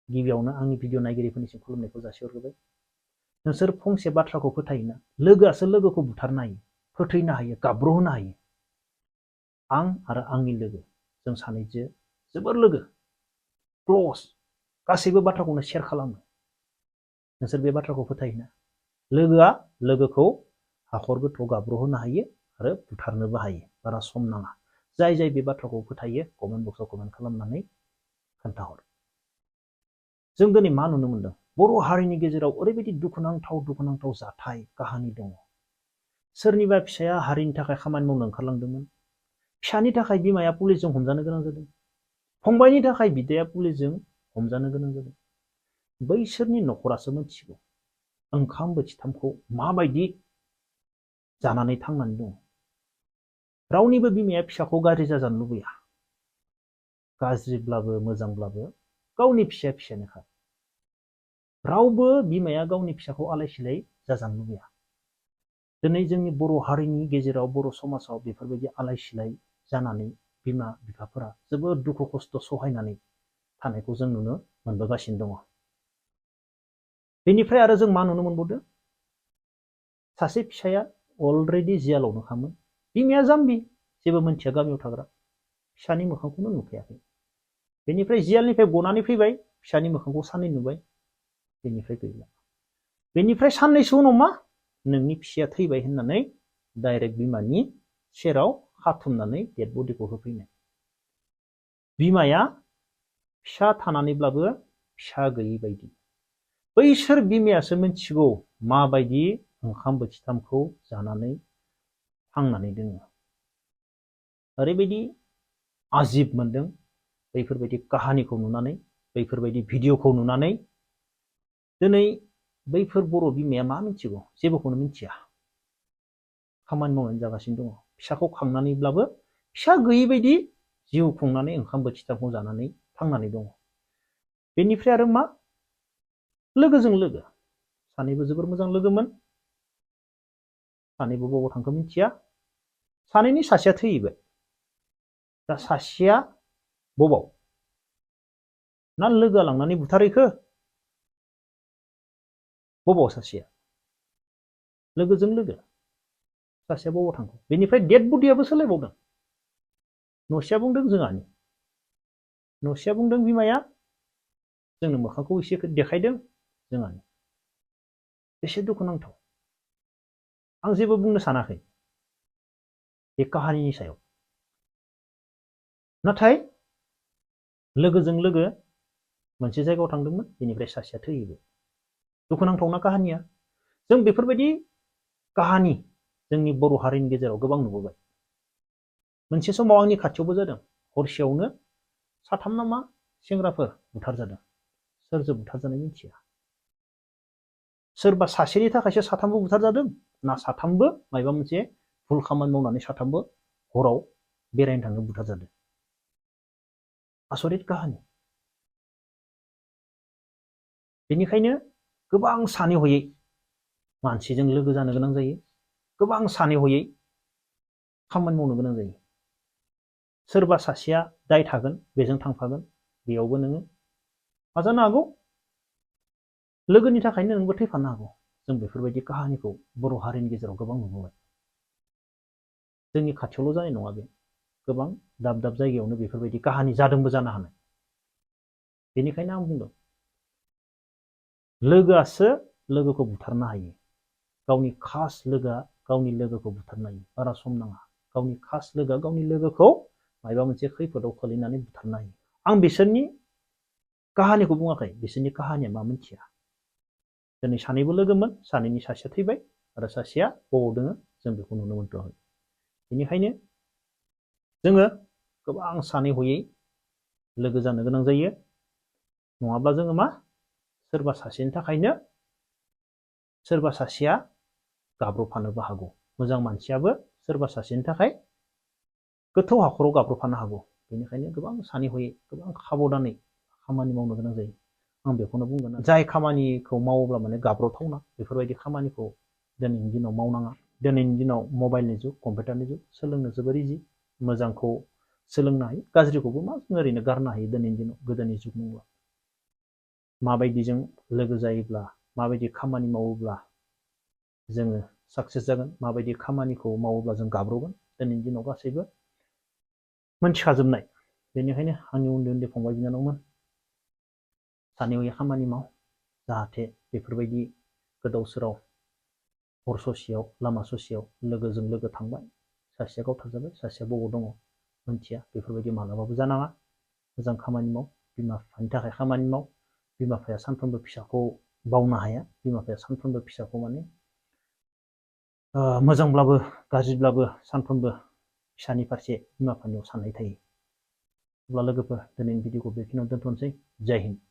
गिबियावनो आंनि भिडिअ नायगिरिफोरनिसिम खुलुमनायखौ जासिहरग्रोबाय। नोंसोर फंसे बाथ्राखौ फोथायोना, लोगोआसो लोगोखौ बुथारनो हायो, फोथैनो हायो, गाब्रहोनो हायो। आं आरो आंनि लोगो, जों सानैजों जोबोर लोगो, क्ल'ज, गासैबो बाथ्राखौनो शेयार खालामो। नोंसोर बे बाथ्राखौ फोथायोना? लोगोआ लोगोखौ हाखर गोथौआव गाब्रहोनो हायो आरो बुथारनोबो हायो, बारा सम नाङा। जाय जाय बे बाथ्राखौ फोथायो कमेन्ट बक्सआव कमेन्ट खालामनानै खोन्थाहर। जों दिनै मा नुनो मोनदों? बर' हारिनि गेजेराव ओरैबायदि दुखुनांथाव जाथाय काहानि दङ। सोरनिबा फिसाया हारिनि थाखाय खामानि मावनो ओंखारलांदोंमोन। फिसानि थाखाय बिमाया पुलिसजों हमजानो गोनां जादों। फंबायनि थाखाय बिदाया पुलिसजों हमजानो गोनां जादों। बैसोरनि न'खरासो मिथिगौ ओंखाम बोथिथामखौ माबायदि जानानै थांनानै दङ। रावनिबो बिमाया फिसाखौ गाज्रि जाजानो लुबैया। गाज्रिब्लाबो मोजांब्लाबो गावनि फिसाया फिसानोखा। रावबो बिमाया गावनि फिसाखौ आलाय सिलाय जाजानो लुबैया। दिनै जोंनि बर' हारिनि गेजेराव, बर' समाजाव बेफोरबायदि आलाय सिलाय जानानै बिमा बिफाफोरा जोबोद दुखु खस्थ' सहायनानै थानायखौ जों नुनो मोनबोगासिनो दङ। बेनिफ्राय आरो जों मा नुनो मोनबावदों? सासे फिसाया अलरेडि जेलावनो खामोन। बिमाया जाम्बि, जेबो मोनथिया, गामियाव थाग्रा, फिसानि मोखांखौनो नुखायाखै। बेनिफ्राय जेलनिफ्राय गनानै फैबाय, फिसानि मोखांखौ साननै नुबाय, बेनिफ्राय गैला। बेनिफ्राय साननैसो उनाव मा? नोंनि फिसाया थैबाय होननानै डाइरेक्ट बिमानि सेराव खाथुमनानै डेड बडिखौ होफैनाय। बिमाया फिसा थानानैब्लाबो फिसा गैयै बायदि। बैसोर बिमायासो मिथिगौ माबायदि ओंखाम बोथिथामखौ जानानै थांनानै दोङो। ओरैबायदि आजिब मोनदों बैफोरबायदि काहानिखौ नुनानै, बैफोरबायदि भिडिअखौ नुनानै। दिनै बैफोर बर' बिमाया मा मिथिगौ? जेबोखौनो मिथिया। खामानि मावनानै जागासिनो दङ। फिसाखौ खांनानैब्लाबो फिसा गैयै बायदि जिउ खुंनानै ओंखाम बोथिथामखौ जानानै थांनानै दङ। बेनिफ्राय आरो मा? लोगोजों लोगो, सानैबो जोबोर मोजां लोगोमोन। सानैबो बबाव थांखो मिथिया। सानैनि सासेया थैबाय। दा सासेया बबाव? ना लोगोआ लांनानै बुथारहैखो? बबाव सासेया? लोगोजों लोगो, सासेया बबाव थांखो? बेनिफ्राय डेड बडियाबो सोलायबावदों। न'सेया बुंदों जोंहानि, न'सेया बुंदों बिमाया जोंनो मोखांखौ एसे देखायदों, जोंहानि। एसे दुखुनांथाव। आं जेबो बुंनो सानाखै बे काहानिनि सायाव। नाथाय लोगोजों लोगो मोनसे जायगायाव थांदोंमोन, बेनिफ्राय सासेया थैहैबाय। दुखुनांथावना काहानिया। जों बेफोरबायदि काहानि जोंनि बर' हारिनि गेजेराव गोबां नुबोबाय। मोनसे समाव आंनि खाथियावबो जादों। हरसेयावनो साथाम नामा सेंग्राफोर बुथारजादों। सोरजों बुथारजानाय मिथिया। सोरबा सासेनि थाखायसो साथामबो बुथारजादों, ना साथामबो माबा मोनसे भुल खामानि मावनानै साथामबो हराव बेरायनो थांनो बुथारजादों। आसरित काहानि। बेनिखायनो गोबां सानै हयै मानसिजों लोगो जानो गोनां जायो। गोबां सानै हयै खामानि मावनो गोनां जायो। सोरबा सासेया दाय थागोन, बेजों थांफागोन। बेयावबो नोङो मा जानो हागौ? लोगोनि थाखायनो नोंबो थैफानो हागौ। जों बेफोरबायदि काहानिखौ बर' हारिनि गेजेराव गोबां नुबोबाय। जोंनि खाथियावल' जानाय नङा बे, गोबां दाब दाब जायगायावनो बेफोरबायदि काहानि जादोंबो जानो हानाय। बेनिखायनो आं बुंदों, लोगोआसो लोगोखौ बुथारनो हायो। गावनि खास लोगोआ गावनि लोगोखौ बुथारनो हायो, बारा सम नाङा। गावनि खास लोगोआ गावनि लोगोखौ माबा मोनसे खैफोदाव खोलैनानै बुथारनो हायो। आं बिसोरनि काहानिखौ बुङाखै, बिसोरनि काहानिया मा मिथिया। दिनै सानैबो लोगोमोन, सानैनि सासेया थैबाय आरो सासेया बबाव दोङो जों बेखौ नुनो मोनथ'वाखै। बेनिखायनो जोङो गोबां सानै हयै लोगो जानो गोनां जायो। नङाब्ला जोङो मा? सोरबा सासेनि थाखायनो सोरबा सासेया गाब्र'फानोबो हागौ। मोजां मानसियाबो सोरबा सासेनि थाखाय गोथौ हाखराव गाब्र'फानो हागौ। बेनिखायनो गोबां सानै हयै, गोबां साबधानै खामानि मावनो गोनां जायो। आं बेखौनो बुंगोन। जाय खामानिखौ मावोब्ला माने गाब्र'थावना, बेफोरबायदि खामानिखौ दिनैनि दिनाव मावनाङा। दिनैनि दिनाव मबाइलनि जुग, कम्पिउटारनि जुग, सोलोंनो जोबोर इजि। मोजांखौ सोलोंनो हायो, गाज्रिखौबो मा जों ओरैनो गारनो हायो दिनैनि दिनाव, गोदोनि जुग नंला। माबायदि जों लोगो जायोब्ला माबायदि खामानि मावोब्ला जोङो साक्सेस जागोन माबायदि खामानिखौ मावोब्ला जों गाब्र'गोन दिनैनि दिनाव गासैबो मोनथिखाजोबनाय बेनिखायनो आंनि उन्दै उन्दै फंबाय बिनानावमोन सानै हयै खामानि माव जाहाथे बेफोरबायदि गोदाव सोराव हर ससेयाव लामा ससेयाव लोगोजों लोगो थांबाय सासेया गावथारजाबाय सासेया बबाव दङ मोनथिया बेफोरबायदि मालाबाबो जानाङा मोजां खामानि माव बिमा बिफानि थाखाय खामानि माव बिमा बिफाया सानफ्रोमबो फिसाखौ बावनो हाया बिमा बिफाया सानफ्रोमबो फिसाखौ माने मोजांब्लाबो गाज्रिब्लाबो सानफ्रोमबो फिसानि फारसे बिमा बिफानियाव साननाय थायो अब्ला लोगोफोर दिनैनि भिडिअखौ बेखिनियाव दोनथ'नोसै जय हिन्द।